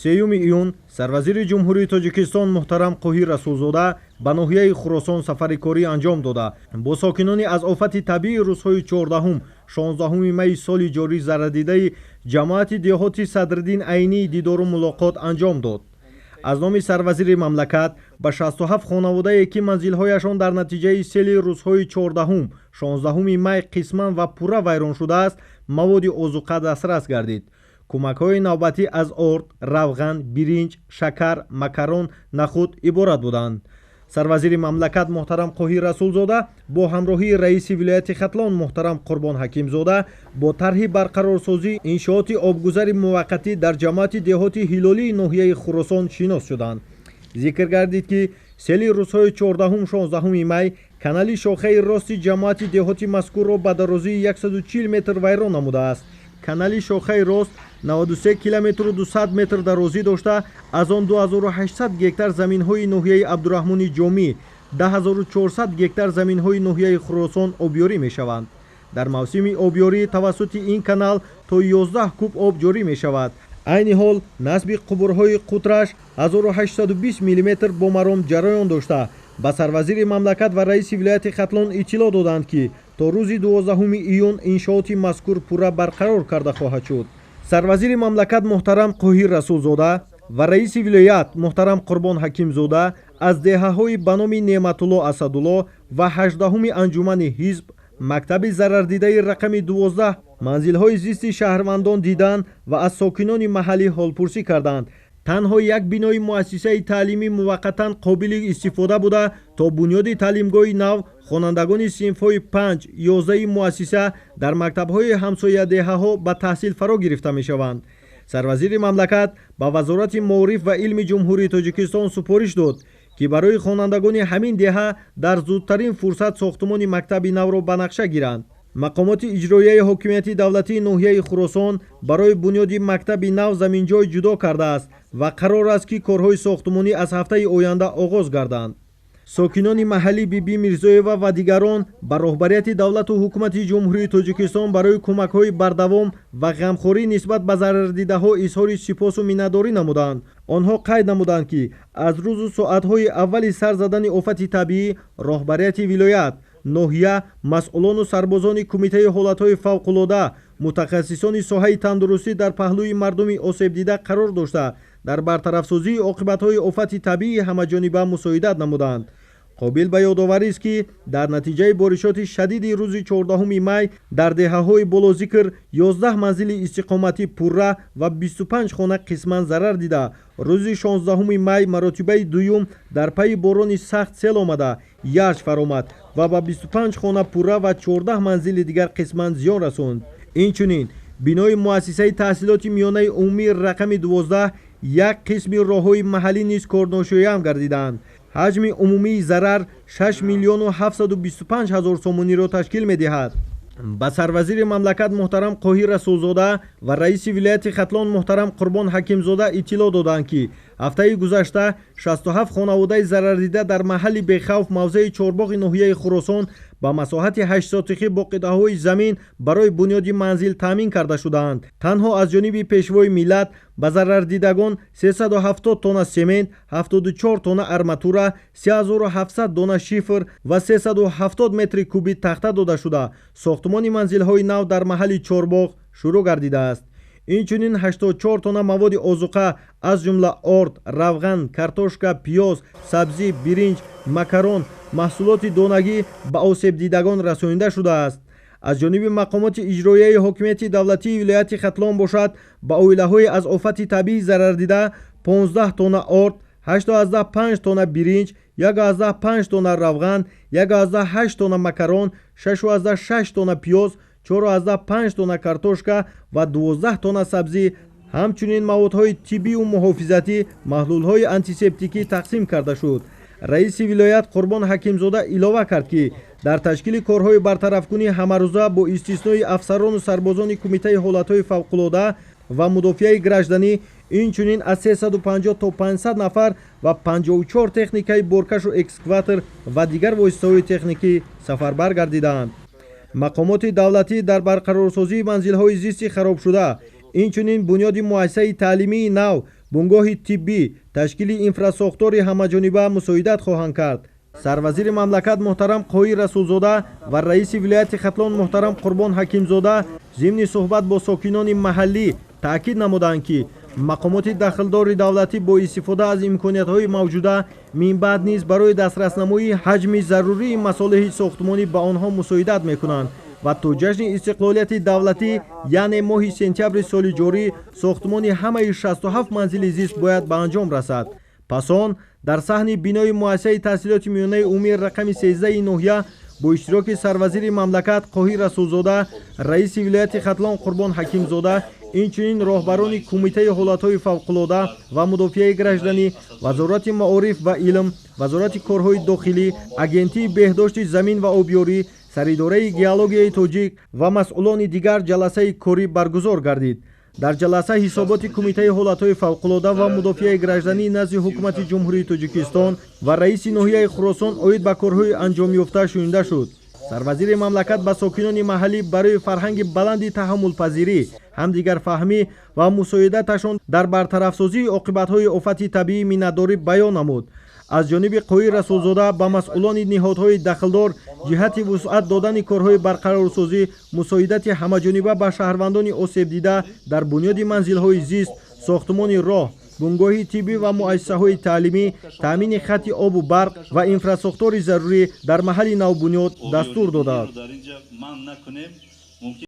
3 июн сарвазири Ҷумҳурии Тоҷикистон муҳтарам Қоҳир Расулзода ба ноҳияи Хуросон сафари корӣ анҷом дода, бо сокинони аз офати табиии рӯзҳои 14, 16 майи соли ҷорӣ зарадидаи ҷамоати деҳоти Садриддин Айнӣ дидору мулоқот анҷом дод. Аз номи сарвазири мамлакат ба 67 хонаводае, ки манзилҳояшон дар натиҷаи сели рӯзҳои 14, 16 май қисман ва пурра вайрон шудааст, маводи озуқа дастрас гардид. Кӯмакҳои навбатӣ аз орд, равған, биринҷ, шакар, макарон, нахуд иборат буданд. Сарвазири мамлакат муҳтарам Қоҳир Расулзода бо ҳамроҳии раиси вилояти Хатлон муҳтарам Қурбон Ҳакимзода бо тарҳи барқарорсозии иншооти обгузари муваққатӣ дар ҷамоати деҳоти Ҳилолии ноҳияи Хуросон шинос шуданд. Зикр гардид, ки сели рӯзҳои 14, 16 май канали шохаи рости ҷамоати деҳоти мазкурро ба дарозии 140 метр вайрон намудааст. Канали шохаи рост 93 километру 200 метр дарозӣ дошта, аз он 2800 гектар заминҳои ноҳияи Абдураҳмони Ҷомӣ, 10400 гектар заминҳои ноҳияи Хуросон обёрӣ мешаванд. Дар мавсими обёрӣ тавассути ин канал то 11 куб об ҷорӣ мешавад. Айни ҳол насби қубурҳои қутраш 1820 мм бо маром ҷараён дошта, ба сарвазири мамлакат ва раиси вилояти Хатлон иттилоъ доданд, ки то рӯзи 12 июн иншооти мазкур пурра барқарор карда хоҳад шуд. Сарвазири мамлакат муҳтарам Қоҳир Расулзода ва раиси вилоят муҳтарам Қурбон Ҳакимзода аз деҳаҳои ба номи Неъматулло Асадулло ва 18-уми анҷумани ҳизб, мактаби зарардидаи рақами 12, манзилҳои зисти шаҳрвандон дидан ва аз сокинони маҳаллӣ ҳолпурсӣ карданд. Танҳо як бинои муассисаи таълимӣ муваққатан қобили истифода буда, то бунёди таълимгоҳи нав хонандагони синфҳои 5, 11 муассиса дар мактабҳои ҳамсоядеҳаҳо ба таҳсил фаро гирифта мешаванд. Сарвазири мамлакат ба Вазорати маориф ва илми Ҷумҳурии Тоҷикистон супориш дод, ки барои хонандагони ҳамин деҳа дар зудтарин фурсат сохтумони мактаби навро ба нақша гиранд. Мақомоти иҷроияи ҳокимияти давлатии ноҳияи Хуросон барои бунёди мактаби нав заминҷой ҷудо кардааст ва қарор аст, ки корҳои сохтумонӣ аз ҳафтаи оянда оғоз гарданд. Сокинони маҳаллӣ Бибӣ Мирзоева ва дигарон ба роҳбарияти давлату ҳукумати Ҷумҳурии Тоҷикистон барои кӯмакҳои бардавом ва ғамхорӣ нисбат ба зарардидаҳо изҳори сипосу миннатдорӣ намуданд. Онҳо қайд намуданд, ки аз рӯзу соатҳои аввали сар задани офати табиӣ роҳбарияти вилоят, ноҳия, масъулону сарбозони Кумитаи ҳолатҳои фавқулода, мутахассисони соҳаи тандурустӣ дар паҳлӯи мардуми осебдида қарор дошта, дар бартарафсозии оқибатҳои офати табиӣ ҳамаҷониба мусоидат намуданд. Қобил ба ёдоварист, ки дар натиҷаи боришоти шадиди рӯзи 14 май дар деҳаҳои болозикр 11 манзили истиқоматӣ пурра ва 25 хона қисман зарар дида, рӯзи 16 май маротибаи дуюм дар пайи борони сахт сел омада, ярч фаромад ва ба 25 хона пурра ва 14 манзили дигар қисман зиён расонд. Инчунин бинои муассисаи таҳсилоти миёнаи умумии рақами 12, як қисми роҳҳои маҳаллӣ низ корношоям гардиданд. Ҳаҷми умумии зарар 6 миллиону 725 ҳазор сомониро ташкил медиҳад. Ба сарвазири мамлакат муҳтарам Қоҳир Расулзода ва раиси вилояти Хатлон муҳтарам Қурбон Ҳакимзода иттилоъ доданд, ки ҳафтаи гузашта 67 хонаводаи зарардида дар маҳалли Бехавф, мавзеи Чорбоғи ноҳияи Хуросон ба масоҳати 8 сотихӣ бо қитъаҳои замин барои бунёди манзил таъмин карда шудаанд. Танҳо аз ҷониби Пешвои миллат ба зарардидагон 370 тонна семент, 74 тонна арматура, 3700 дона шифр ва 370 метри куби тахта дода шуда, сохтумони манзилҳои нав дар маҳалли Чорбоғ шурӯъ гардидааст. Инчунин 84 тонна маводи озуқа, аз ҷумла орд, равған, картошка, пиёз, сабзӣ, биринҷ, макарон, маҳсулоти донагӣ ба осебдидагон расонида шудааст. Аз ҷониби мақомоти иҷроияи ҳокимияти давлатии вилояти Хатлон бошад, ба оилаҳои аз офати табиӣ зарардида 15 тонна орд, 8,5 тонна биринҷ, 1,5 тонна равған, 1,8 тонна макарон, 6,6 тонна пиёз, 4,5 тонна картошка ва 12 тонна сабзӣ, ҳамчунин маводҳои тиббию муҳофизатӣ, маҳлулҳои антисептикӣ тақсим карда шуд. Раиси вилоят Қурбон Ҳакимзода илова кард, ки дар ташкили корҳои бартарафкунӣ ҳамарӯза бо истиснои афсарону сарбозони Кумитаи ҳолатҳои фавқулода ва мудофиаи гражданӣ, инчунин аз 350 то 500 нафар ва 54 техникаи боркашу экскаватор ва дигар воситаҳои техникӣ сафарбар гардидаанд. Мақомоти давлатӣ дар барқарорсозии манзилҳои зисти харобшуда, Инчунин бунёди муассисаи таълимии нав, бунгоҳи тиббӣ, ташкили инфрасохтори ҳамаҷониба мусоидат хоҳанд кард. Сарвазири мамлакат муҳтарам Қоҳир Расулзода ва раиси вилояти Хатлон муҳтарам Қурбон Ҳакимзода зимни суҳбат бо сокинони маҳаллӣ таъкид намуданд, ки мақомоти дахлдори давлатӣ бо истифода аз имкониятҳои мавҷуда минбаъд низ барои дастраснамоии ҳаҷми зарурии масолеҳи сохтмонӣ ба онҳо мусоидат мекунанд ва то ҷашни истиқлолияти давлатӣ, яъне моҳи сентябри соли ҷорӣ, сохтмони ҳамаи 67 манзили зист бояд ба анҷом расад. Пас он дар саҳни бинои муассисаи таҳсилоти миёнаи умумии рақами 13 ноҳия бо иштироки сарвазири мамлакат Қоҳир Расулзода, раиси вилояти Хатлон Қурбон Ҳакимзода, инчунин роҳбарони Кумитаи ҳолатҳои фавқулода ва мудофиаи гражданӣ, Вазорати маориф ва илм, Вазорати корҳои дохилӣ, Агентии беҳдошти замин ва обёрӣ, Саридораи геологияи тоҷик ва масъулони дигар ҷаласаи корӣ баргузор гардид. Дар ҷаласа ҳисоботи Кумитаи ҳолатҳои фавқулода ва мудофиаи гражданӣ назди Ҳукумати Ҷумҳурии Тоҷикистон ва раиси ноҳияи Хуросон оид ба корҳои анҷомёфта шунида шуд. Сарвазири мамлакат ба сокинони маҳаллӣ барои фарҳанги баланди таҳаммулпазирӣ, ҳамдигарфаҳмӣ ва мусоидаташон дар бартарафсозии оқибатҳои офати табиӣ миннатдорӣ баён намуд. Аз ҷониби Қоҳир Расулзода ба масъулони ниҳодҳои дахлдор ҷиҳати вусъат додани корҳои барқарорсозӣ, мусоидати ҳамаҷониба ба шаҳрвандони осебдида дар бунёди манзилҳои зист, сохтмони роҳ, бунгоҳи тиббӣ ва муассисаҳои таълимӣ, таъмини хатти обу барқ ва инфрасохтори зарурӣ дар маҳалли навбунёд дастур додааст.